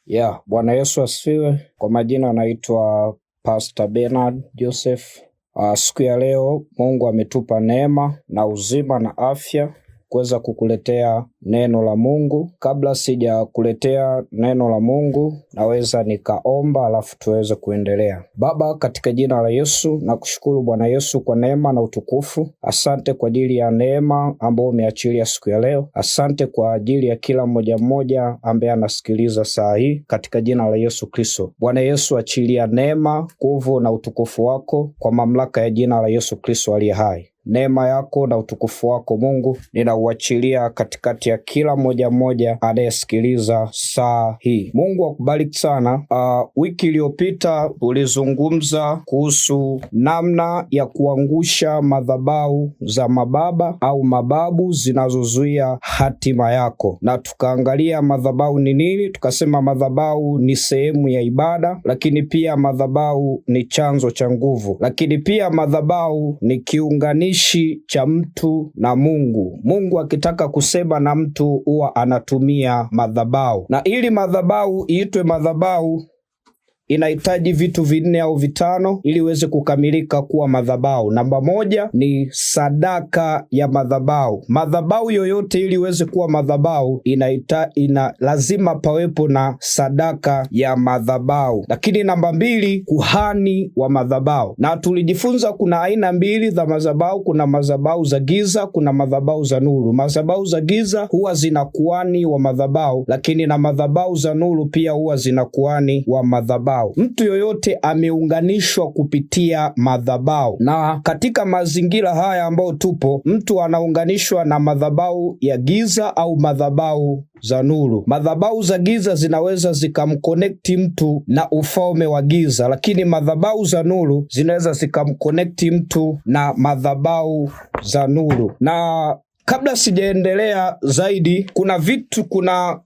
Yeah, Bwana Yesu asifiwe. Kwa majina anaitwa Pastor Bernard Joseph. Siku ya leo Mungu ametupa neema na uzima na afya kuweza kukuletea neno la Mungu. Kabla sijakuletea neno la Mungu, naweza nikaomba alafu tuweze kuendelea. Baba, katika jina la Yesu nakushukuru Bwana Yesu kwa neema na utukufu. Asante kwa ajili ya neema ambayo umeachilia siku ya leo. Asante kwa ajili ya kila mmoja mmoja ambaye anasikiliza saa hii, katika jina la Yesu Kristo. Bwana Yesu, achilia neema, nguvu na utukufu wako kwa mamlaka ya jina la Yesu Kristo aliye hai. Neema yako na utukufu wako Mungu ninauachilia katikati ya kila mmoja mmoja anayesikiliza saa hii. Mungu akubariki sana. Wiki iliyopita tulizungumza kuhusu namna ya kuangusha madhabahu za mababa au mababu zinazozuia hatima yako, na tukaangalia madhabahu ni nini. Tukasema madhabahu ni sehemu ya ibada, lakini pia madhabahu ni chanzo cha nguvu, lakini pia madhabahu ni kiunganishi cha mtu na Mungu. Mungu akitaka kusema na mtu huwa anatumia madhabahu, na ili madhabahu iitwe madhabahu inahitaji vitu vinne au vitano ili iweze kukamilika kuwa madhabahu. Namba moja ni sadaka ya madhabahu. Madhabahu yoyote ili iweze kuwa madhabahu ina lazima pawepo na sadaka ya madhabahu. Lakini namba mbili, kuhani wa madhabahu. Na tulijifunza kuna aina mbili za madhabahu, kuna madhabahu za giza, kuna madhabahu za nuru. Madhabahu za giza huwa zina kuhani wa madhabahu, lakini na madhabahu za nuru pia huwa zina kuhani wa madhabahu. Mtu yoyote ameunganishwa kupitia madhabahu, na katika mazingira haya ambayo tupo, mtu anaunganishwa na madhabahu ya giza au madhabahu za nuru. Madhabahu za giza zinaweza zikamkonekti mtu na ufalme wa giza, lakini madhabahu za nuru zinaweza zikamkonekti mtu na madhabahu za nuru. Na kabla sijaendelea zaidi, kuna vitu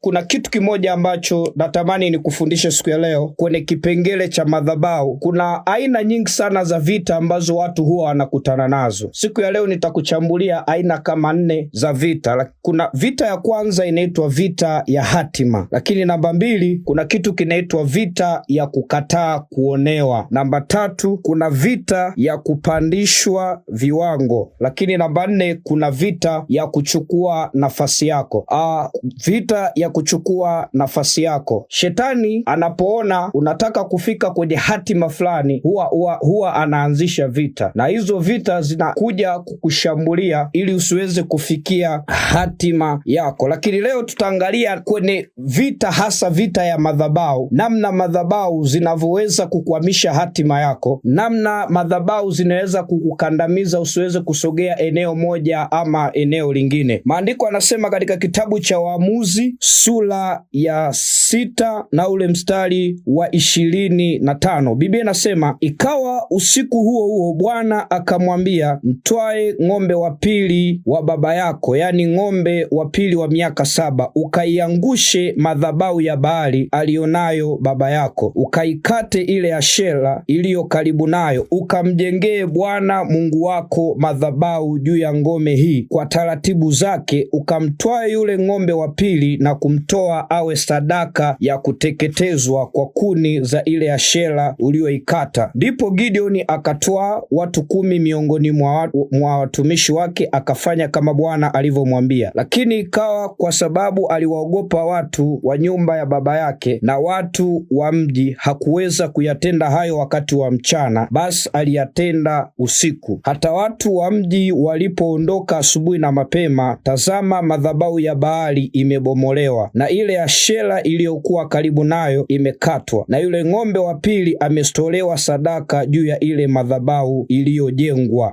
kuna kitu kimoja ambacho natamani nikufundishe siku ya leo kwenye kipengele cha madhabahu. Kuna aina nyingi sana za vita ambazo watu huwa wanakutana nazo. Siku ya leo nitakuchambulia aina kama nne za vita. Kuna vita ya kwanza inaitwa vita ya hatima, lakini namba mbili kuna kitu kinaitwa vita ya kukataa kuonewa. Namba tatu kuna vita ya kupandishwa viwango, lakini namba nne kuna vita ya kuchukua nafasi yako. Vita ya kuchukua nafasi yako. Shetani anapoona unataka kufika kwenye hatima fulani, huwa anaanzisha vita, na hizo vita zinakuja kukushambulia ili usiweze kufikia hatima yako. Lakini leo tutaangalia kwenye vita, hasa vita ya madhabahu, namna madhabahu zinavyoweza kukwamisha hatima yako, namna madhabahu zinaweza kukukandamiza usiweze kusogea eneo moja ama eneo lingine. Maandiko anasema katika kitabu cha Waamuzi sura ya 6 na ule mstari wa 25, Biblia inasema, ikawa usiku huo huo Bwana akamwambia, mtwae ng'ombe wa pili wa baba yako, yani ng'ombe wa pili wa miaka 7, ukaiangushe madhabahu ya Baali alionayo baba yako, ukaikate ile Ashera iliyo karibu nayo, ukamjengee Bwana Mungu wako madhabahu juu ya ngome hii kwa taratibu zake, ukamtwae yule ng'ombe wa pili na kumtoa awe sadaka ya kuteketezwa kwa kuni za ile Ashera uliyoikata. Ndipo Gideoni akatwaa watu 10 miongoni mwa watumishi wake, akafanya kama Bwana alivyomwambia. Lakini ikawa kwa sababu aliwaogopa watu wa nyumba ya baba yake na watu wa mji, hakuweza kuyatenda hayo wakati wa mchana, basi aliyatenda usiku. Hata watu wa mji walipoondoka asubuhi na mapema, tazama, madhabahu ya Baali imebomolewa na ile Ashera iliyokuwa karibu nayo imekatwa, na yule ng'ombe wa pili ametolewa sadaka juu ya ile madhabahu iliyojengwa.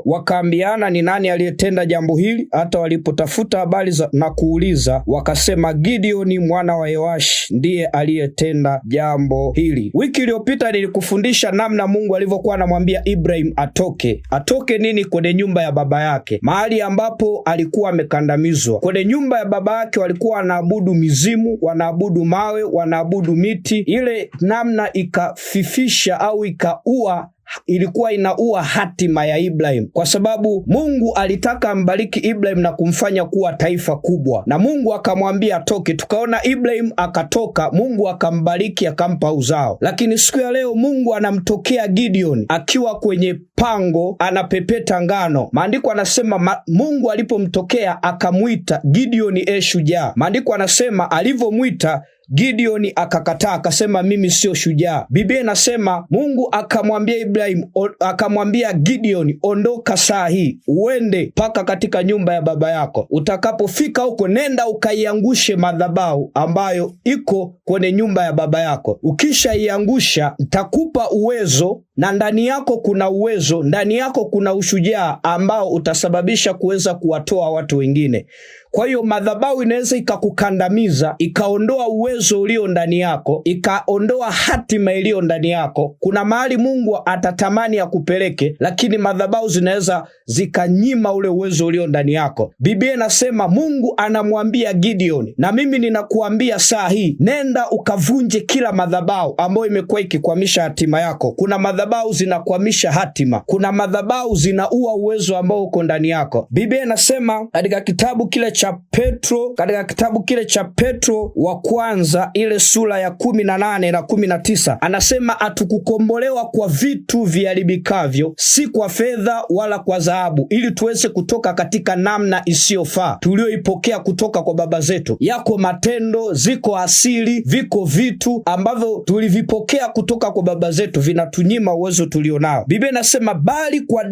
Wakaambiana, ni nani aliyetenda jambo hili? Hata walipotafuta habari na kuuliza, wakasema, Gideoni mwana wa Yoashi ndiye aliyetenda jambo hili. Wiki iliyopita nilikufundisha namna Mungu alivyokuwa anamwambia Ibrahim atoke. Atoke nini? Kwenye nyumba ya baba yake, mahali ambapo alikuwa amekandamizwa. Kwenye nyumba ya baba yake walikuwa wanaabudu mizimu, wanaabudu mawe, wanaabudu miti. Ile namna ikafifisha au ikaua ilikuwa inaua hatima ya Ibrahim, kwa sababu Mungu alitaka ambariki Ibrahim na kumfanya kuwa taifa kubwa, na Mungu akamwambia atoke. Tukaona Ibrahim akatoka, Mungu akambariki akampa uzao. Lakini siku ya leo Mungu anamtokea Gideon akiwa kwenye pango anapepeta ngano. Maandiko anasema Mungu alipomtokea akamwita Gideon, e shujaa. Maandiko anasema alivyomwita Gideon akakataa, akasema mimi sio shujaa. Biblia inasema Mungu akamwambia Ibrahim, akamwambia Gideon, ondoka saa hii uende mpaka katika nyumba ya baba yako. Utakapofika huko, nenda ukaiangushe madhabahu ambayo iko kwenye nyumba ya baba yako. Ukishaiangusha, nitakupa uwezo, na ndani yako kuna uwezo, ndani yako kuna ushujaa ambao utasababisha kuweza kuwatoa watu wengine. Kwa hiyo madhabahu inaweza ikakukandamiza, ikaondoa uwezo ulio ndani yako, ikaondoa hatima iliyo ndani yako. Kuna mahali Mungu atatamani akupeleke, lakini madhabahu zinaweza zikanyima ule uwezo ulio ndani yako. Biblia inasema Mungu anamwambia Gideon, na mimi ninakuambia saa hii, nenda ukavunje kila madhabahu ambayo imekuwa ikikwamisha hatima yako. Kuna madhabahu zinakwamisha hatima, kuna madhabahu zinaua uwezo ambao uko ndani yako. Biblia inasema katika kitabu kile cha Petro, katika kitabu kile cha Petro wa kwanza ile sura ya 18 na 19, anasema hatukukombolewa kwa vitu viharibikavyo, si kwa fedha wala kwa dhahabu, ili tuweze kutoka katika namna isiyofaa tulioipokea kutoka kwa baba zetu. Yako matendo, ziko asili, viko vitu ambavyo tulivipokea kutoka kwa baba zetu, vinatunyima uwezo tulionao. Biblia inasema bali kwa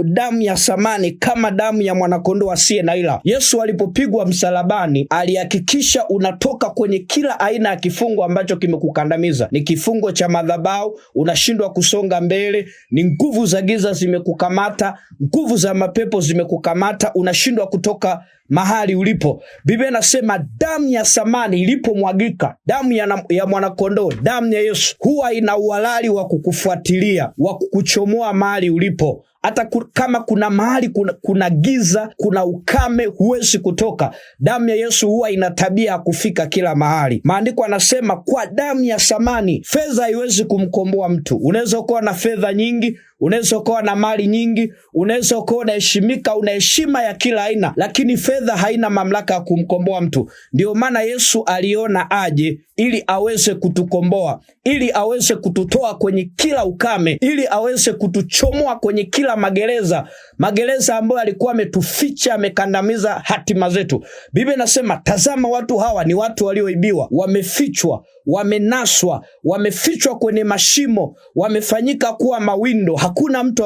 damu ya samani, kama damu ya mwanakondoo asiye na ila. Yesu alipopigwa msalabani alihakikisha unatoka kwenye kila aina ya kifungo ambacho kimekukandamiza. Ni kifungo cha madhabahu, unashindwa kusonga mbele, ni nguvu za giza zimekukamata, nguvu za mapepo zimekukamata, unashindwa kutoka mahali ulipo. Biblia inasema damu ya samani ilipomwagika, damu ya mwanakondoo, damu ya Yesu huwa ina uhalali wa kukufuatilia, wa kukuchomoa mahali ulipo. Hata kama kuna mahali kuna giza, kuna ukame, huwezi kutoka. Damu ya Yesu huwa ina tabia ya kufika kila mahali. Maandiko anasema kwa damu ya samani, fedha haiwezi kumkomboa mtu. Unaweza kuwa na fedha nyingi, unaweza kuwa na mali nyingi, unaweza kuwa unaheshimika, una heshima ya kila aina, lakini fedha haina mamlaka ya kumkomboa mtu. Ndio maana Yesu aliona aje ili aweze kutukomboa, ili aweze kututoa kwenye kila ukame, ili aweze kutuchomoa kwenye kila magereza, magereza ambayo alikuwa ametuficha, amekandamiza hatima zetu. Biblia inasema tazama, watu hawa ni watu walioibiwa, wamefichwa, wamenaswa, wamefichwa kwenye mashimo, wamefanyika kuwa mawindo. Hakuna mtu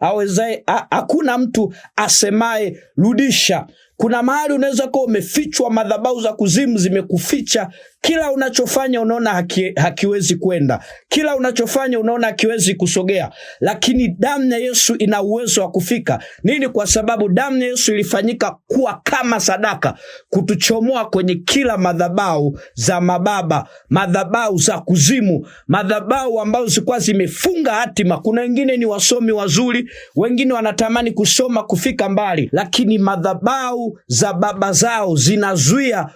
awezaye, hakuna mtu asemaye rudisha. Kuna mahali unaweza kuwa umefichwa, madhabahu za kuzimu zimekuficha. Kila unachofanya unaona hakiwezi kwenda, kila unachofanya unaona hakiwezi kusogea, lakini damu ya Yesu ina uwezo wa kufika. Nini? Kwa sababu damu ya Yesu ilifanyika kuwa kama sadaka kutuchomoa kwenye kila madhabahu za mababa, madhabahu za kuzimu, madhabahu ambazo zilikuwa zimefunga hatima. Kuna wengine ni wasomi wazuri, wengine wanatamani kusoma kufika mbali, lakini madhabahu za baba zao zinazuia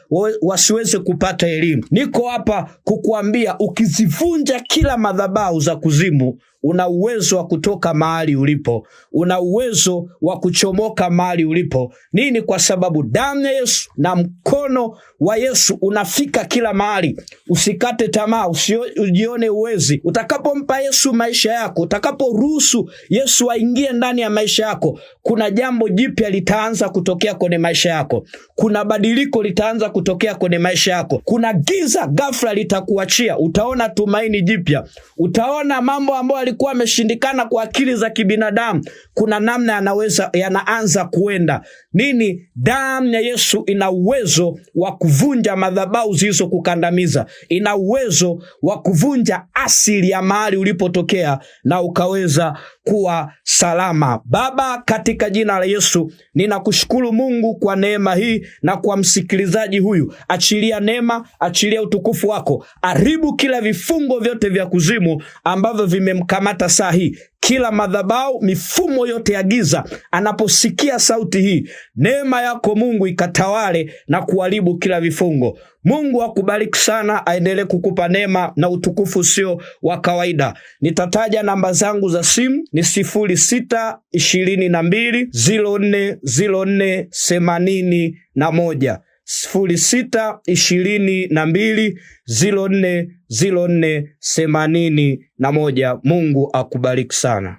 wasiweze kupata elimu. Niko hapa kukuambia, ukizivunja kila madhabahu za kuzimu, una uwezo wa kutoka mahali ulipo, una uwezo wa kuchomoka mahali ulipo. Nini? Kwa sababu damu ya Yesu na mkono wa Yesu unafika kila mahali. Usikate tamaa, usijione uwezi. Utakapompa Yesu maisha yako, utakaporuhusu Yesu aingie ndani ya maisha yako, kuna jambo jipya litaanza kutokea kwenye maisha yako, kuna badiliko litaanza kutokea kwenye maisha yako, kuna giza ghafla litakuachia, utaona tumaini jipya, utaona mambo ambayo alikuwa ameshindikana kwa akili za kibinadamu, kuna namna yanaanza kuenda. Nini? Damu ya Yesu ina uwezo wa kuvunja madhabahu zilizokukandamiza, ina uwezo wa kuvunja asili ya mahali ulipotokea na ukaweza kuwa salama. Baba, katika jina la Yesu ninakushukuru Mungu kwa neema hii na kwa msikilizaji huyu. Achilia neema, achilia utukufu wako, haribu kila vifungo vyote vya kuzimu ambavyo vimemkamata saa hii, kila madhabahu, mifumo yote ya giza. Anaposikia sauti hii, neema yako Mungu ikatawale na kuharibu kila vifungo. Mungu akubariki sana, aendelee kukupa neema na utukufu usio wa kawaida. Nitataja namba zangu za simu ni 0622 04 04 81, 0622 04 04 81. Mungu akubariki sana.